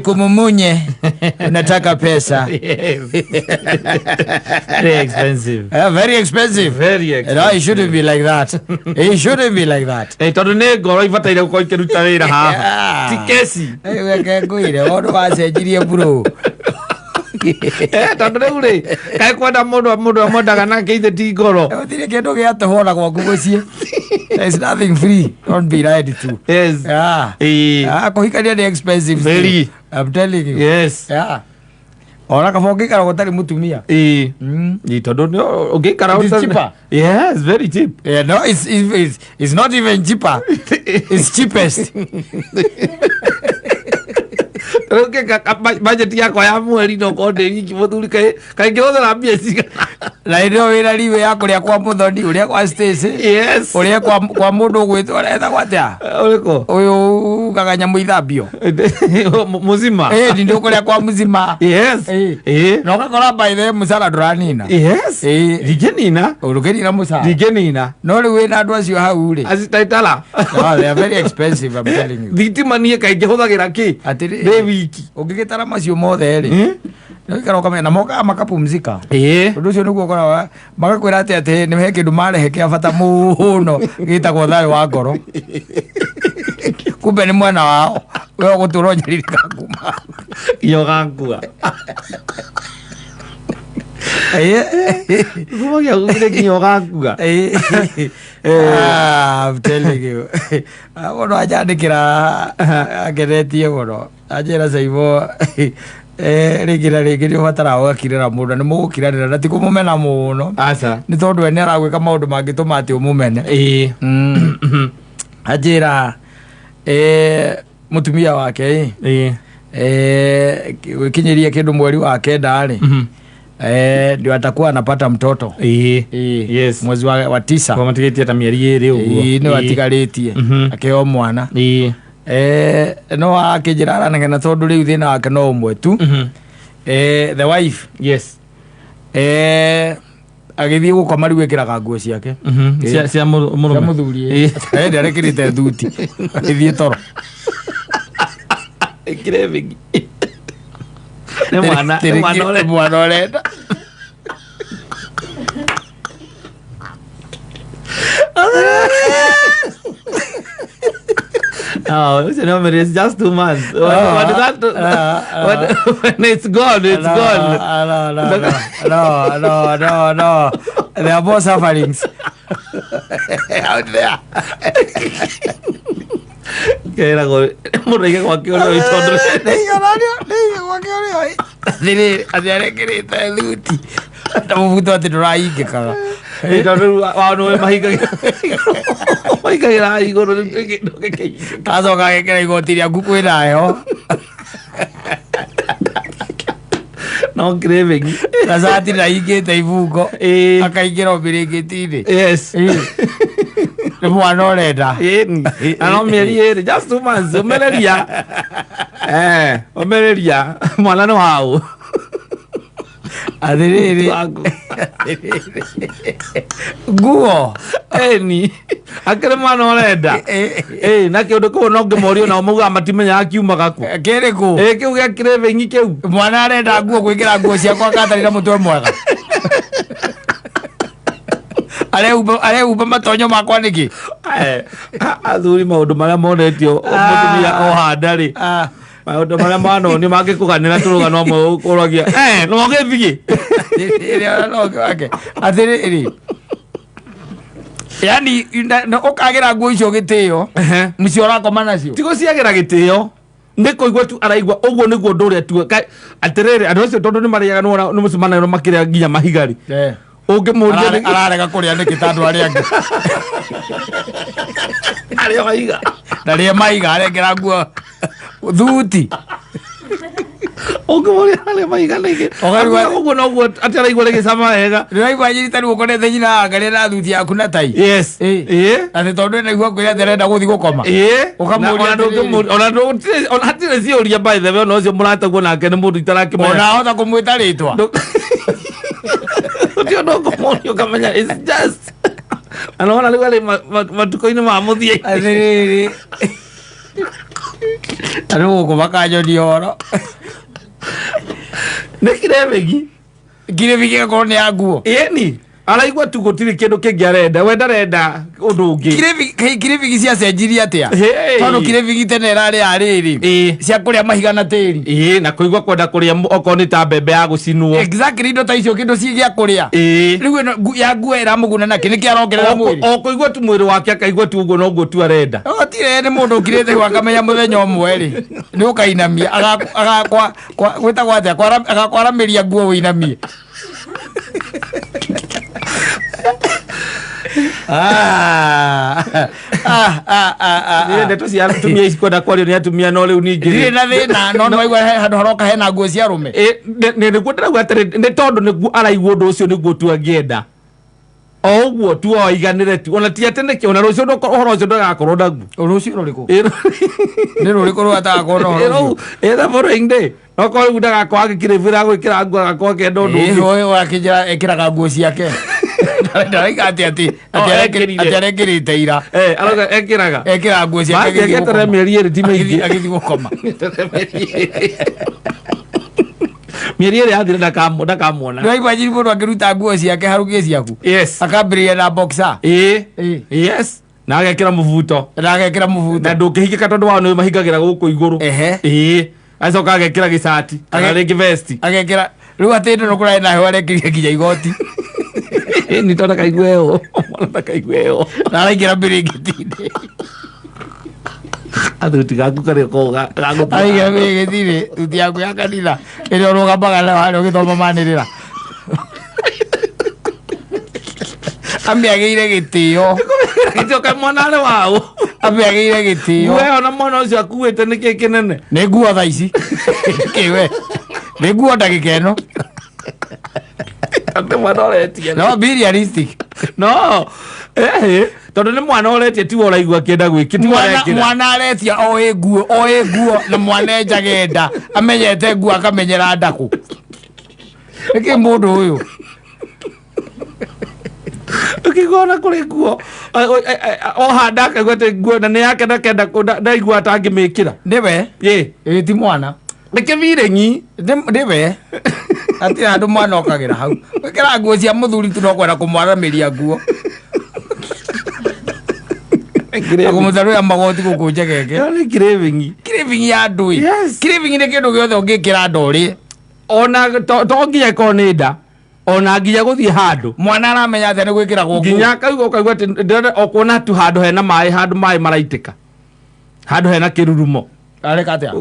Kumumunye unataka pesa. Yes. Very expensive. Very expensive. Very expensive. No, it shouldn't be like that. It shouldn't be like that. Eh, tondå nä ngoro ibataire gå korwo ikä ruta wä ra haha Yeah. ti keci. Reke ngwire wona wacenjirie bro. Eh, tondå rä u rä kaä kwenda må ndå må ndå amwendaga nake ithe ti ngoro. Gũtirĩ kĩndũ gĩa tũhũ ona gwaku mũciĩ. There is nothing free. Don't be lied to. Yes. Yeah. Ĩĩ. Ah, kũhikania nĩ expensive. still. Very. I'm telling you. Yes. Yeah. Ona kaba ũngĩikara gũtarĩ mũtumia. Ĩĩ. Mm. Ĩĩ, tondå å ngä ikara It is cheaper. Yes, very cheap. Yeah, no, it's not even cheaper. It's cheapest. Rä u ngä budget yakwa ya mweri no korwo ndä wiki må thuri kaä ngä hå thä ra mbia cigana? Na hĩndĩ ĩyo wĩna riwĩ ya kũrĩa kwa mũthoni, ũrĩa kwa Stacy, Yes. ũrĩa kwa mũndũ ũgwĩtwo aretagwo atĩa? Å rä kå? Ũyũ ugaga nyamũ ithambio. Må cima. Ĩĩ ndĩ ũkũrĩa kwa mũcima. Yes. Ĩĩ. Ĩĩ. Na ũgakora by the way mũcara ndũranina. Yes. Ĩĩ. Ndingä nina. Ũrũkĩnina mũcara. Ndingä nina. No rĩu wĩna andũ acio hau rĩ. Acitaitara. No, they are very expensive, I'm telling you. Thitima niä kaingä hå thagä ra kä Atĩrĩrĩ. ndä wiki. Ũngĩgĩtara macio mothe rĩ. Nĩũikara ũkamenya na mokaga makapumzika. Ĩĩ. Ũndũ ũcio nĩguo ũkoraga magakwĩra atĩ nĩ he kĩndũ marehe kĩa bata mũno gĩtagwo thayũ wa ngoro. Kumbe nĩ mwena wao we ũgũtũra ũnyarirĩka kuma. Nginya ũgakua. Ĩĩ. Gĩthumo gĩaku gĩthĩ nginya ũgakua. Ĩĩ. Ah, I'm telling you. Ah, mũndũ anjandĩkĩra angenetie mũno anjĩra Saibo, rĩngĩ na rĩngĩ nĩ ũbataraga ũgakirĩra mũndũ na nĩ mũgũkiranĩra na ti kũmũmena mũno. Aca. Nĩ tondũ we nĩ aragwĩka maũndũ mangĩtũma atĩ ũmũmene. Ĩĩ. Anjĩra mũtumia wake ĩ Ĩĩ. gwĩkinyĩria kĩndũ mweri wa kenda rĩ, ndio atakuwa anapata mtoto. Ĩĩ. Ĩĩ. Yes. Mwezi wa 9. Kwa matigĩtie ta mĩeri ĩrĩ ũguo. Ĩĩ, nĩ watigarĩtie akĩheo mwana. No akĩnjĩra aranegena tondũ rĩu thĩna wake no ũmwe tu. The wife Yes. Agĩthiĩ gũkoma rĩu ĩkĩraga nguo ciake. Ĩĩ. Cia mũrũme. Cia mũthuri. Ĩĩ. Ĩĩ, arekĩrĩte thuti agĩthiĩ toro. Ĩkĩre bĩgi. Nĩ mwana, nĩ mwana ũrenda. Mwana ũrenda. Oh, ũcio nĩ ũmĩrĩrie, it's just 2 months. When it's gone, it's No, gone. No, no, no, no, no, no. There are more sufferings out there. Keragwo mũndũ aige gwake ũrĩa ũĩ tondũ Atĩrĩrĩ, atĩ arekĩrĩte thuti na mũbuto atĩ ndũrahingĩkaga. Ĩ, tondũ rĩu wao nĩwe mahingagĩra igũrũ rĩu ndũngĩkĩhingĩka. Acoka agekĩra igoti rĩaku kwĩna heho. No craving. Na cati ndahingĩte ibungo. Ĩĩ. Akaingĩra ũbĩrĩngĩti-inĩ. Yes. Ĩĩ. Nĩ mwana ũrenda. Ĩni. Na no mĩeri ĩrĩ, just 2 months, ũmĩrĩria. Eh, ũmĩrĩria. Mwana nĩ waũ? Atĩrĩrĩ. Waku. Nguo. Ĩni. Akĩrĩ mwana ũrenda. Ĩĩ, na kĩũndũ kĩu no ngĩmorio nao maugaga matimenyaga kiumaga kũ. Kĩrĩkũ? Ĩĩ, kĩu gĩa craving kĩu. Mwana arenda nguo gwĩkĩra nguo ciakwa akatarĩ na mũtwe mwega arehumba matonyo makwa nĩkĩ? Eh, athuri maũndũ marĩa monetio mũtumia ohanda rĩ, Ah, maũndũ marĩa manonio mangĩkũganĩra tũrũgano amwe ũragia eh no gĩthiĩ. Atĩrĩrĩ, ona no wake atĩrĩrĩ, yani ũkagĩra nguo icio gĩtĩo mũcio ũrakoma nacio. Ti gũciagĩra gĩtĩo, nĩ kũigua tu araigua ũguo nĩguo ũndũ ũrĩa tu. Atĩrĩrĩ, andũ acio tondũ nĩ marĩaga nĩwona nĩ mũcemanio makĩrĩa nginya mahiga rĩ, ũngĩmũria Ararega kũrĩa nĩkĩ ta andũ arĩa angĩ? Arĩa mahiga. Na rĩe mahiga arengera nguo thuti. Ũngĩmũria arĩa mahiga nĩkĩ? Ũguo noguo atĩ araigua rĩgĩcama wega. Ndĩraigua nyita ruo ũkonete nyina angaria na thuti yaku na tai. Yes. Ĩĩ. Ĩĩ. Atĩ tondũ ĩnaigua kwĩra atĩ arenda gũthiĩ gũkoma. Ĩĩ. Ũkamũria Na ona atĩrĩrĩ. ndũngĩmũria- ona ona hatirĩ ciũria, by the way, ona ũcio mũrataguo nake nĩ mũndũ itarakĩmenya. Ona ahota kũmwĩta rĩtwa. Ũndũ ũndũ ũkũmũria ũkamenya it's just na nĩwona rĩu arĩ matukũ-inĩ ma mũthia. Atĩrĩrĩ. Andũ gũkũ makanyonia ũhoro. Nĩ craving. Craving ĩgakorwo nĩ ya nguo. Ĩni araigua tu gũtirĩ kĩndũ kĩngĩ arenda, we ndarenda ũndũ ũngĩ. Craving ciacenjirie atĩa? Hey. Tondũ craving tene ĩrarĩ ya rĩrĩ cia kũrĩa mahiga na tĩri. Ĩĩ, na kũigua kwenda kũrĩa okorwo nĩ ta mbembe ya gũcinwo. Exactly, indo ta icio, kĩndũ ci gĩa kũrĩa. Rĩu ĩno ya nguo ĩramũguna nakĩ? Nĩkĩ arongerera mwĩrĩ? O kũigua tu mwĩrĩ wake akaigua tu ũguo noguo tu arenda. Otire nĩ mũndũ ũkirĩte hau akamenya mũthenya ũmwe rĩ nĩ ũkainamia agakwa gwĩtagwo atĩa, agakwaramĩria nguo wĩinamie. Ah, ah, ah, ah, ah, Nĩ ndeto cia atumia ici kwenda kwario nĩ atumia, no rĩu ningĩ Ndirĩ na thĩna, no nĩwaigua he handũ haroka hena nguo cia arũme. Ĩ, nĩguo ndĩrauga atĩrĩ, nĩ tondũ nĩguo araigua ũndũ ũcio nĩguo tu angĩenda, o ũguo tu oiganĩre tu, ona ti atĩ nĩkĩ, ona rũciũ ũhoro ũcio ndagakorwo naguo. Rũciũ rũrĩkũ? Ĩ, Nĩ rũrĩkũ rwatagakorwo na ũhoro ũcio? rũu, ĩ, the following day okorwo rĩu ndagakorwo agĩkirĩbĩra gwĩkĩra nguo, agakorwo akĩenda ũndũ ũngĩ. Ũyũ akĩnjĩra ekĩraga nguo ciake. Ndaraiga atĩ atĩ Oh, atĩ ekĩrire. atĩ arekĩrĩte ira. Eh, arauga ekĩraga. Ekĩraga nguo ciake Basi agĩthiĩ agĩeterere gũkoma. mĩeri 2 ti mĩingĩ. Agĩthiĩ gũkoma. Mĩeri 2 yathira ndakamuona. Nĩwaigua njiri mũndũ akĩruta nguo ciake harũkie ciaku. Yes. Akambĩrĩria na boxer. Ĩ. Ĩ. Yes, na agekĩra mũbuto. Na agekĩra mũbuto. Na ndũngĩhingĩka tondũ wao nĩ mahingagĩra gũkũ igũrũ. Ĩ, acoka agekĩra gĩcati kana rĩngĩ vesti. Agekĩra rĩu atĩ ĩno kũrarĩ na heho arekĩrire nginya igoti. Nĩ tondũ ndakaigua ĩyo, mwana ndakaigua ĩyo. Na araingĩra mĩrĩngĩti-inĩ. Athuti gaku karĩa ko gagũthiĩ. Araingĩra mĩrĩngĩti-inĩ, thuti yaku ya kanitha ĩrĩa ũrũgamaga nayo harĩa ũgĩthoma manĩrĩra. Amĩagĩire gĩtĩo. Gĩtĩo kaĩ mwana arĩ waũ? Amĩagĩire gĩtĩo. Nguo ĩyo na mwana ũcio akuĩte nĩ kĩĩ kĩnene? Nĩ nguo thaa ici. Kĩwe. Nĩ nguo ndagĩka ĩno. Tondũ nĩ mwana ũretia. No be realistic. No. Tondũ nĩ mwana ũretia, tiwe ũraigua akĩenda gwĩki, tiwe arekĩra. Mwana aretia o ĩ nguo, o ĩ nguo, na mwana enjaga nda, amenyete nguo akamenyera ndakũ. Nĩkĩ mũndũ ũyũ? Ũkĩigua ona kũrĩ nguo o handa akaigua atĩ nguo na nĩ yake ndakenda ndaigua atangĩmĩkĩra. Nĩwe? Ĩ. Ĩ ti mwana. Nĩ kĩbiring'i. Nĩwe. Hatirĩ handũ mwana okagĩra hau. Gwĩkĩra nguo cia mũthuri tu no kwenda kũmwaramĩria nguo. Kũmũtarũra magoti gũkũ njegenge. Ĩyo nĩ craving. Craving ya andũ ĩ. Yes. Craving nĩ kĩndũ gĩothe ũngĩkĩra nda ũrĩe. Ona to nginya ĩkorwo nĩ nda, ona nginya gũthiĩ handũ. Mwana aramenya atĩa nĩ gwĩkĩragwo nguo? Nginya akaigua ũkaigua atĩ ndĩrenda o kuona tu handũ hena maĩ, handũ maĩ maraitĩka, handũ hena kĩrurumo. Areka atĩa?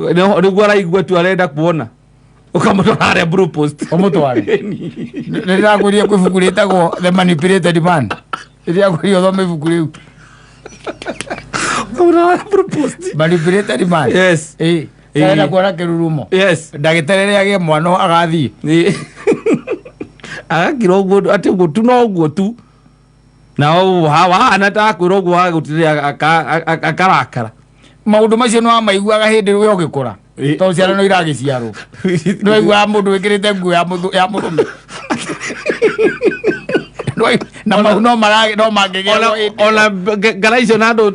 Nĩguo araigua tu arenda kuona. Ũkamũtwara harĩa Blue Post. Ũmũtware. Nĩ ndĩrakwĩrire kwĩ ibuku rĩtagwo The Manipulated Man. Nĩndĩrakwĩrire ũthome ibuku rĩu. Ũkamũtwara harĩa Blue Post. Manipulated Man. Yes. Ĩ. Ĩ. Arenda kuona kĩrurumo. Yes. Ndagĩtarĩ rĩrĩa agĩe mwana agathiĩ. Ĩ. Agakira ũguo atĩ ũguo tu no ũguo tu. Na wahana ta akwĩra ũguo wagũtirĩra akarakara. Maũndũ macio nĩ wamaiguaga hĩndĩ we ũgĩkũra. Ĩ. Tondũ ciana no iragĩciarwo. Nĩ waiguaga mũndũ wĩkĩrĩte nguo ya mũrũme. Na mau no no mangĩgĩrwo hĩndĩ. Ona ngara icio na andũ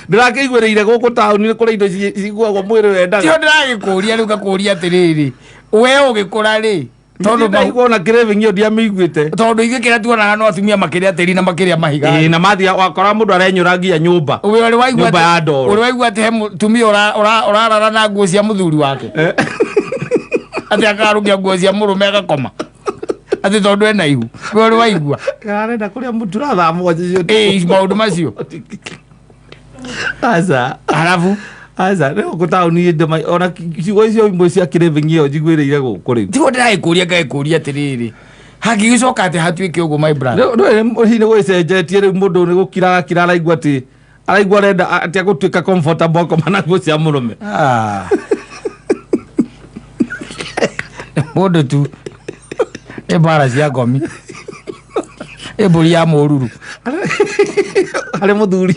ndĩrakĩiguĩrĩire gũkũ taũni nĩ kũrĩ indo ciguagwo mwĩrĩ wendaga. Tio ndĩragĩkũria rĩu ngakũria atĩrĩrĩ, we ũgĩkũra rĩ, tondũ ndaigua ona craving ĩyo ndiamĩiguĩte. Tondũ ithuĩ kĩrĩa tuonaga no atumia makĩrĩa tĩri na makĩrĩa mahiga. Ĩĩ, na mathiĩ wakora mũndũ arenyũra nginya nyũmba. We ũrĩ waigua Nyũmba ya ndoro. Ũrĩ waigua atĩ he mũtumia ũrarara na nguo cia mũthuri wake? Atĩ akarũkia nguo cia mũrũme agakoma. Atĩ tondũ ena ihu. We ũrĩ waigua? Arenda kũrĩa mũtura thaa 7 cio. Ĩĩ, maũndũ macio. Aca. Arabu? Aca, nĩ gũkũ taũni ona ciugo icio imwe cia craving ĩyo njiguĩrĩire gũkũ rĩu. Tiguo ndĩragĩkũria ngagĩkũria atĩrĩrĩ, hangĩgĩcoka atĩ hatuĩke ũguo my brother? Nĩ hihi nĩ gũgĩcenjetie rĩu mũndũ nĩ gũkira agakira araigua atĩ araigua arenda atĩ agũtuĩka comfortable akoma na nguo cia mũrũme. Mũndũ tu nĩ mbara cia ngomi, nĩ mbũri ya mũruru. Harĩ mũthuri.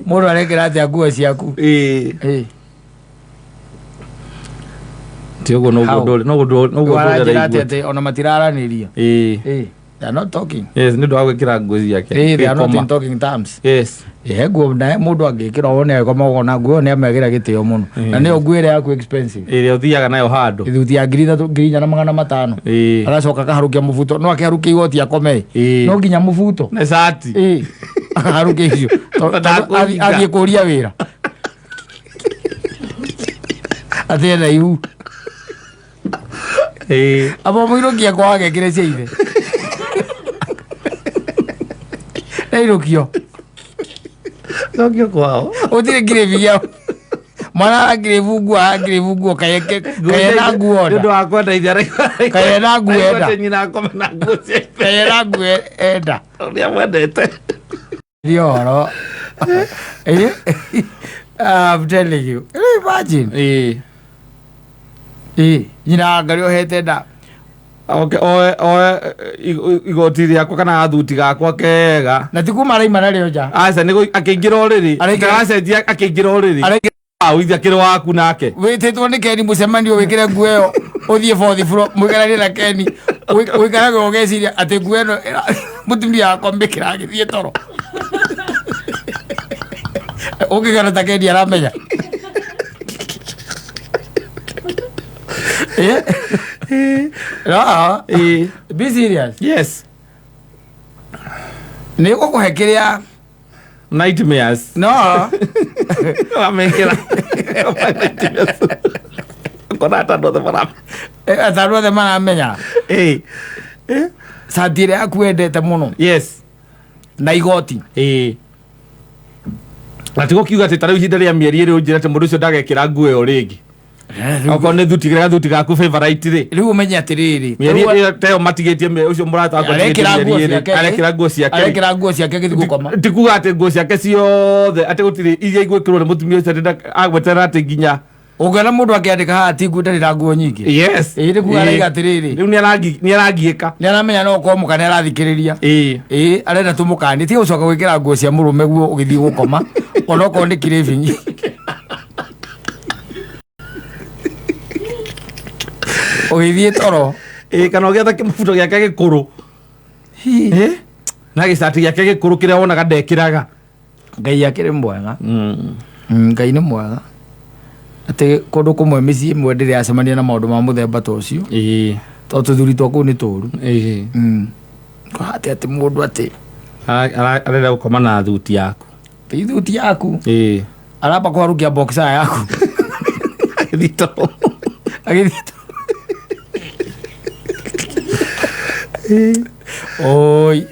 Mũndũ arekĩra atĩa nguo ciaku? Ĩĩ. Ti ũguo noguo How? ndũrĩ, noguo ndũrĩ, noguo ndũrĩ Waranjĩra atĩ araigua. atĩ ona matiraranĩria. Ĩĩ. Ĩĩ. They are not talking. Yes, nĩ ũndũ wa gwĩkĩra nguo ciake. Eh, they are not Gĩkoma. in talking terms. Yes. He nguo na mũndũ angĩkĩra wone agĩkoma ũkona nguo ĩyo nĩ amekĩra gĩtĩo mũno na nĩyo nguo ĩrĩa yaku expensive. Ĩrĩa ũthiaga nayo handũ. Ithuti ya 3000 4500. Ĩĩ. Agacoka akaharũkia mũbuto no akĩharũkia igoti akome. Ĩĩ. No nginya mũbuto. Na cati. Ĩĩ. Akaharũkia icio. Tondũ Ndakũhinga. athiĩ kũria wĩra. Atĩ ena ihu. Ĩĩ. Aba mũirũkia kwao agekĩre cia ithe. Nairũkio. Cokio kwao. Gũtirĩ ngirĩbi gĩa mwana arangirĩbu nguo arangirĩbu nguo kayena nguo Nĩ ũndũ enda. wa kwenda ithe araigua. Kayena nguo enda. Atĩ nyina akome na nguo cia ithe. Kayena nguo enda. Ũrĩa mwendete. Ndio horo. Eh? I'm telling you. Can you imagine? Ĩĩ. Eh, nyina ngari ohete nda. Oke oe oe igoti rĩakwa kana gathuti gakwa kega. Na ti kuma araima narĩo nja. Aca nĩ akĩingĩra ũrĩrĩ. Araingĩra- Aracenjia akĩingĩra ũrĩrĩ. Araingĩra Au ithe akĩrĩ waku nake. wĩtĩtwo nĩ Keni mũcemanio wĩkĩre nguo ĩyo ũthiĩ fourth floor mũikaranie na Keni ũikarage ũgeciria atĩ nguo ĩno mũtumia wakwa mbĩkĩra agĩthiĩ toro ũngĩgana ta Keni aramenya. Eh? No, Ĩĩ. be serious. Yes. Nĩ ũgũkũhe kĩrĩa Nightmares. no Wamekĩra. Nightmares. Kona hata andũ othe maramenya. Ata andũ othe maramenya. Ĩĩ. Cati ĩrĩa yaku wendete mũno Yes. na igoti. Ĩĩ. Na tigo kiuga atĩ ta rĩu ihinda rĩa mĩeri ĩrĩ ũnjĩre atĩ mũndũ ũcio ndagekĩra nguo ĩyo rĩngĩ. Okorwo nĩ thuti kĩrĩa gathuti gaku favorite rĩ. Rĩu ũmenye atĩrĩrĩ, Mĩeri ĩyo ta ĩyo matigĩtie ũcio mũrata wakwa atigĩtie arekĩra nguo mĩeri ĩrĩ. ciake Arekĩra nguo ciake. Arekĩra nguo ciake agĩthiĩ gũkoma. Ti kuga atĩ nguo ciake ciothe atĩ gũtirĩ iria igwĩkĩrwo nĩ mũtumia ũcio atĩ agweterera atĩ nginya Ũngĩona mũndũ akĩandĩka haha ti nguo ndarĩ na nguo nyingĩ. Yes. Ĩĩ, nĩ kuga arauga atĩrĩrĩ. Rĩu nĩ aragiĩka. Nĩ aramenya no ũkorwo mũka nĩ arathikĩrĩria. Ĩĩ. Ĩĩ, arenda tũmũkanie tiga gũcoka gwĩkĩra nguo cia mũrũme guo ũgĩthiĩ gũkoma onokorwo nĩ craving. Ũgĩthiĩ toro. Ĩĩ, kana ũgĩetha kĩmũbuto gĩake gĩkũrũ. Ĩ? Na gĩcati gĩake gĩkũrũ kĩrĩa wonaga ndekĩraga. Ngai akĩrĩ mwega. Ngai nĩ mwega atĩ kũndũ kũmwe mĩciĩ ĩmwe ndĩrĩ yacemania na maũndũ ma mũthemba ta ũcio Ĩĩ. tondũ tũthuri twa kũu nĩ tũru. Ĩĩ. Atĩ atĩ mũndũ atĩ Arenda gũkoma na thuti yaku. ti thuti yaku Ĩĩ. aramba kũharũkia boxer yaku Agĩthiĩ toro. agĩthiĩ toro. Oi.